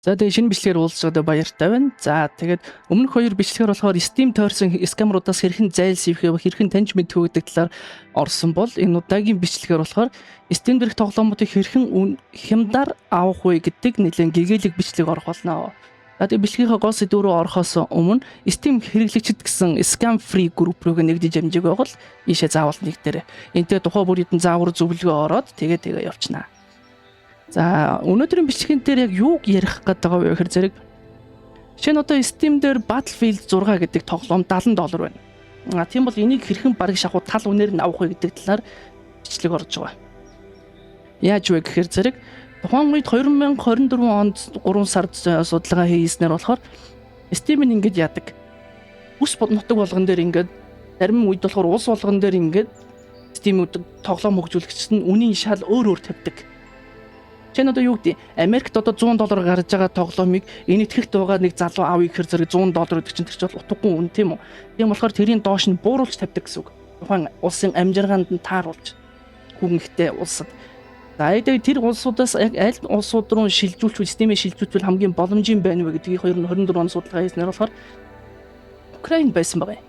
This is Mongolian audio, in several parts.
За, тэгээ шинэ бичлэгээр уулзсаад баяртай байна. За, тэгээд өмнөх хоёр бичлэгээр болохоор Steam тойрсон scammer уудаас хэрхэн зайлсхийх вэ, хэрхэн таньж мэдэх вэ гэдэг талаар орсон бол энэ удаагийн бичлэгээр болохоор Steam дээрх тоглоомуудыг хэрхэн хямдар авах вэ гэдэг нэлээд гэгээлэг бичлэг орох болно. За, тэгээ бичлэгийнхээ гол сэдэв рүү орохоос өмнө Steam хэрэглэгчид гэсэн scam free group руу нэгдэж амжиг байвал ийшээ заавал нэгдээрэй. Энтэй тухай бүрийн заавар зөвлөгөө ороод тэгээ тэгээ явчихнаа. За, өнөөдрийн бичлэгэн дээр яг юуг ярих гээд байгаа вэ гэхээр зэрэг жишээ нь одоо Steam дээр Battlefield 6 гэдэг тоглоом 70 доллар байна. А тийм бол энийг хэрхэн бараг шахуу тал үнээр нь авах вэ гэдэг талаар бичлэг орж байгаа. Яаж вэ гэхээр зэрэг тухайн үед 2024 онд 3 сард судалгаа хийснээр болохоор Steam нь ингэж яадаг. Бүс нутаг болгон дээр ингээд, зарим үед болохоор улс болгон дээр ингээд Steam тоглоом хөгжүүлэгчид нь үнийн шал өөр өөр тавьдаг. Жишээ нь одоо юу гэдэг, Америкт одоо 100 доллар гарч байгаа тоглоомыг Энэтхэгт байгаа нэг залуу авъя гэхээр зэрэг 100 доллар гэдэг чинь тэр чинь бол утгагүй үн, тийм үү? Тийм болохоор тэрийн доош нь бууруулж тавьдаг гэсэн үг. Тухайн улсын амжиргаанд нь тааруулж хүүнхтэй улсад. За, яг тэр улсуудаас яг аль улсууд руу шилжүүлэх, системээ шилжүүлвэл хамгийн боломжийн байна вэ гэдгийг 2024 он судалгаа хийснээр болохоор Украин байсан байгаа юм.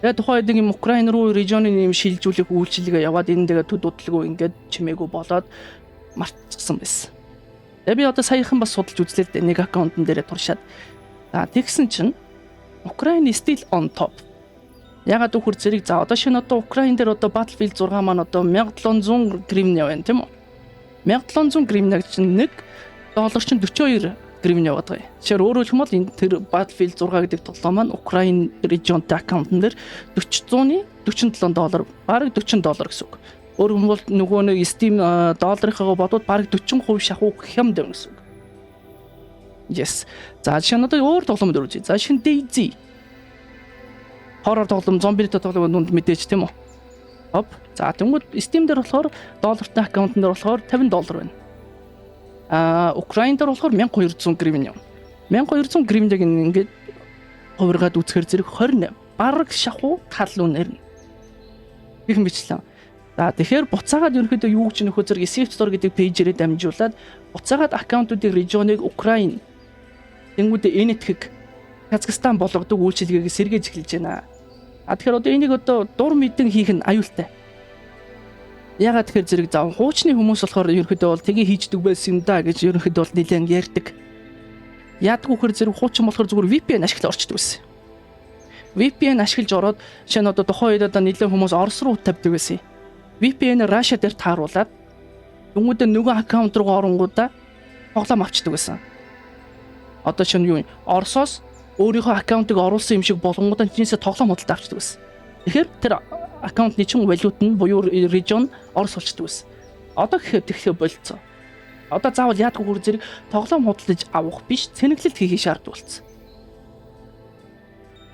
Тэгээ тухайн үед юм Украин руу region ы юм шилжүүлэх үйлчилгээ яваад энэ тэгээ төд удалгүй ингээд чимээгүй болоод мартчихсан байсан. Тэгээ би одоо саяхан бас судалж үзлээ л дээ, нэг account н дээрээ туршаад. За, тэгсэн чинь Украин still on top. Ягаад гэвэл зэрэг, за, одоо шинэ одоо Украин дээр одоо Battlefield 6 маань одоо 1700 гривня байна, тийм үү? 1700 гривня чинь 1 доллар чинь 42 гривня яваад байгаа юм. Тэгэхээр өөрөөр хэлэх юм бол энэ тэр Battlefield 6 гэдэг тоглоом маань Украин region account н дээр 40-ны 47 доллар, бараг 40 доллар гэсэн үг. Өөрөөр хэлбэл нөгөө нэг Steam долларынхаа бодвол бараг 40% шахуу хямд байна гэсэн үг. Yes. За, жишээ нь одоо өөр тоглоом дээр үзье. За, шинэ DayZ. Хоррор тоглоом, зомби тоглоом нүнд мэдээж, тийм үү? Хоп. За, тэнгууд Steam дээр болохоор доллартай account н дээр болохоор 50 доллар байна. Аа, Украин дээр болохоор 1200 гривня. 1200 гривныг ингээд хувиргаад үзэхээр зэрэг 28. Бараг шахуу тал үнээр нь. Гэх мэтлэн. За, тэгэхээр буцаагаад ерөнхийдөө юу гэж нөхөө зэрэг Swift Store гэдэг page ээрээ дамжуулаад буцаагаад account уудыг region ыг Украин, тэнгүүдээ Энэтхэг, Казахстан болгодог үйлчилгээг сэргээж эхэлж байна. А тэгэхээр одоо энийг одоо дур мэдэн хийх нь аюултай. Ягаад тэгэхээр зэрэг, за, хуучны хүмүүс болохоор ерөнхийдөө бол тгий хийждэг байсан юм да гэж ерөнхийдөө бол нэлээд ярьдаг. Яадаг вөхөр зэрэг хуучин болохоор зүгээр VPN ашиглаж орчдөг байсан. VPN ашиглаж ороод, жишээ нь одоо тухайн үед одоо нэлээд хүмүүс Орос руу тавьдаг байсан. VPN-ээр Russia дээр тааруулаад тэнгүүдээ нөгөө account руу оронгуудаа тоглоом авчдаг байсан. Одоо шинэ юу юм? Оросоос өөрийнхөө account ыг оруулсан юм шиг болонгуудаа чинээсээ тоглоом худалдаа авчдаг байсан. Тэгэхээр тэр account ны чинь валют нь буюу region Орос болчдөг байсан. Одоо гэхэд тэгэхээр болцсон. Одоо заавал яадгүй хөр зэрэг тоглоом худалдаж авах биш, цэнэглэлт хийхийг шаарддаг болсон.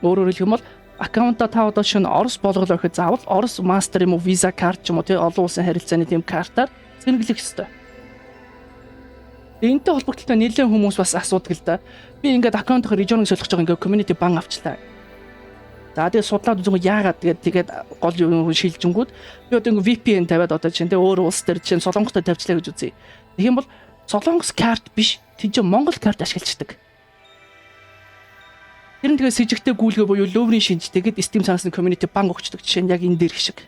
Өөрөөр хэлэх юм бол account аа та одоо шинэ Орос болголоо гэхэд заавал Орос Master юм уу, Visa карт ч юм уу, тий, олон улсын харилцааны тийм картаар цэнэглэх ёстой. Энэтэй холбогдлолтой нэлээд хүмүүс бас асуудаг л да. Би ингээд account ын region ыг солих гэж байгаа, ингээд community ban авчлаа. За, тэгээ судлаад үзэнгүү яагаад тэгээд тэгээд гол юм шилжингүүд би одоо ингээд VPN тавиад одоо чинь тэгээ өөр улс дээр чинь Солонгостой тавьчлаа гэж үзье. Тэгэх юм бол Солонгос карт биш, тийч Монгол карт ашиглаждаг. Тэр нь тэгээ сэжигтэй гүйлгээ буюу лөөврийн шинж, тэгээд Steam цаанаас нь community ban өгчдөг. Жишээ нь яг энэ дээр шиг.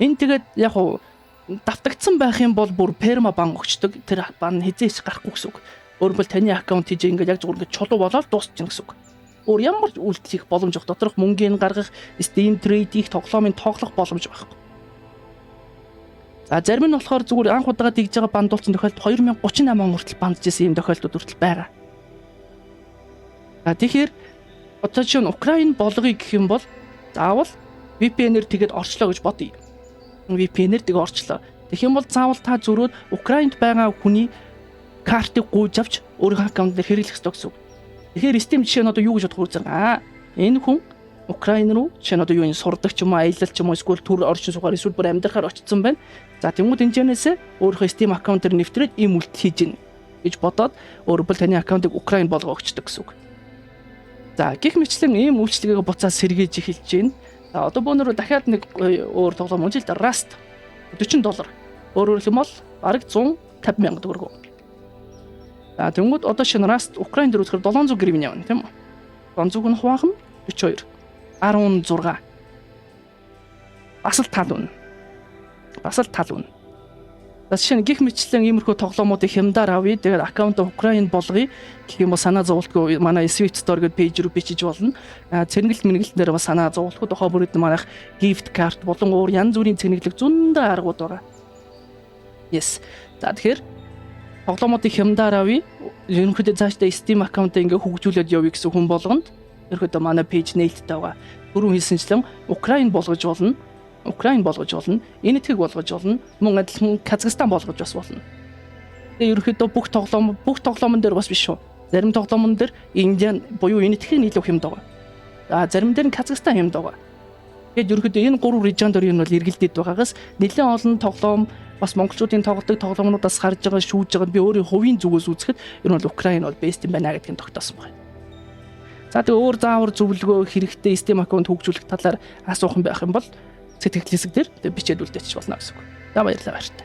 Энэ тэгээд яг уу давтагдсан байх юм бол бүр perma ban өгчдөг. Тэр ban хизээч гарахгүй гэсэн үг. Өөрөөр хэлбэл таны account хийж ингээд яг зүгээр ингээд чулуу болоод дуусчихна гэсэн үг. Өөр ямар ч үйлдэл хийх боломж жоқ. Доторх мөнгийг гаргах, Steam trade хийх, тоглоомын тоглох боломж байхгүй. За, зарим нь болохоор зүгээр анх удаага тэгж байгаа ban дуулсан тохиолдолд 2038 он хүртэл ban дж исэн юм тохиолдлууд хүртэл байгаа. За, тэгэхээр одоо чинь Украин болгоё гэх юм бол заавал VPN-ээр тэгээд орчлоо гэж бодъё. VPN-ээр тэгээ орчлоо. Тэгэх юм бол заавал та зөрөөд Украинд байгаа хүний картыг гуйж авч өөрийнхөө account дээр хэрэглэх ёстой гэсэн үг. Тэгэхээр Steam жишээ нь одоо юу гэж бодох вэ? Аа, энэ хүн Украин руу жишээ нь одоо юу юм сурдаг ч юм уу, аялал ч юм уу, эсвэл төр орчин суугаар, эсвэл бүр амьдрахаар очсон байна. За, тэнгууд энэчнээсээ өөрийнхөө Steam account аар нэвтрээд ийм үйлдэл хийж гин гэж бодоод өөрөөр таны account ыг Украин болгоо өгчдөг гэсэн үг. За, гэх мэтлэн ийм үйлчлэгийг буцаа сэргийж эхэлж байна. За, одоо бөөнөрөө дахиад нэг өөр тоглоом үзье л да. Rust 40 доллар. Өөрөөр хэлбэл бараг 100 50,000 төгрөг. За, тэнгууд одоо шинэ Rust Украин дээр үзэхээр 700 гривен явна, тийм үү? 700 нь хуваах нь 42 16. Бас л тал үнэ. Бас л тал үнэ. За, жишээ нь гих мэтчлэн иймэрхүү тоглоомуудыг хямдаар авъя. Тэгээд аккаунт Украинд болгоё гэх юм бол санаа зовлтгүй манай Swift Store гэдэг page рүү бичиж болно. Цэнэглэлт мэнэглэлтэн дээр бас санаа зовлтгүй, тухай бүрээд манайх gift card болон өөр янз бүрийн цэнэглэх зөндөө аргууд байгаа. Yes. За, тэгэхээр тоглоомуудыг хямдаар авъя. Ерөнхийдөө цаашдаа Steam аккаунтаа ингээ хөгжүүлээд явъя гэсэн хүн болгонд ерөнхийдөө манай page нээлттэй байгаа. Түрүүн хэлсэнчлэн Украин болгож болно. Украин болгож болно. Энэтхэг болгож болно. Мөн адилхан Казахстан болгож бас болно. Тэгээ ерөнхийдөө бүх тоглоомон дээр бас биш шүү. Зарим тоглоомон дээр Индиан буюу Энэтхэг нь илүү хямд байгаа. За, зарим дээр нь Казахстан хямд байгаа. Тэгээд ерөнхийдөө энэ гурван region дээр энэ бол эргэлдээд байгаагаас нэлээд олон тоглоом, бас монголчуудын тоглодог тоглоомнуудаас харж байгаа, шүүж байгаа, би өөрийн хувийн зүгээс үзэхэд ер нь бол Украин бол best юм байна гэдгийг тогтоосон байна. За, тэгээ өөр заавар зөвлөгөө хэрэгтэй, Steam аккаунт хөгжүүлэх талаар асуух юм байх юм бол сэтгэл хэсэг дээр тэгээ бичээд үлдээчих болно гэсэн үг. За, баярлалаа, баяртай.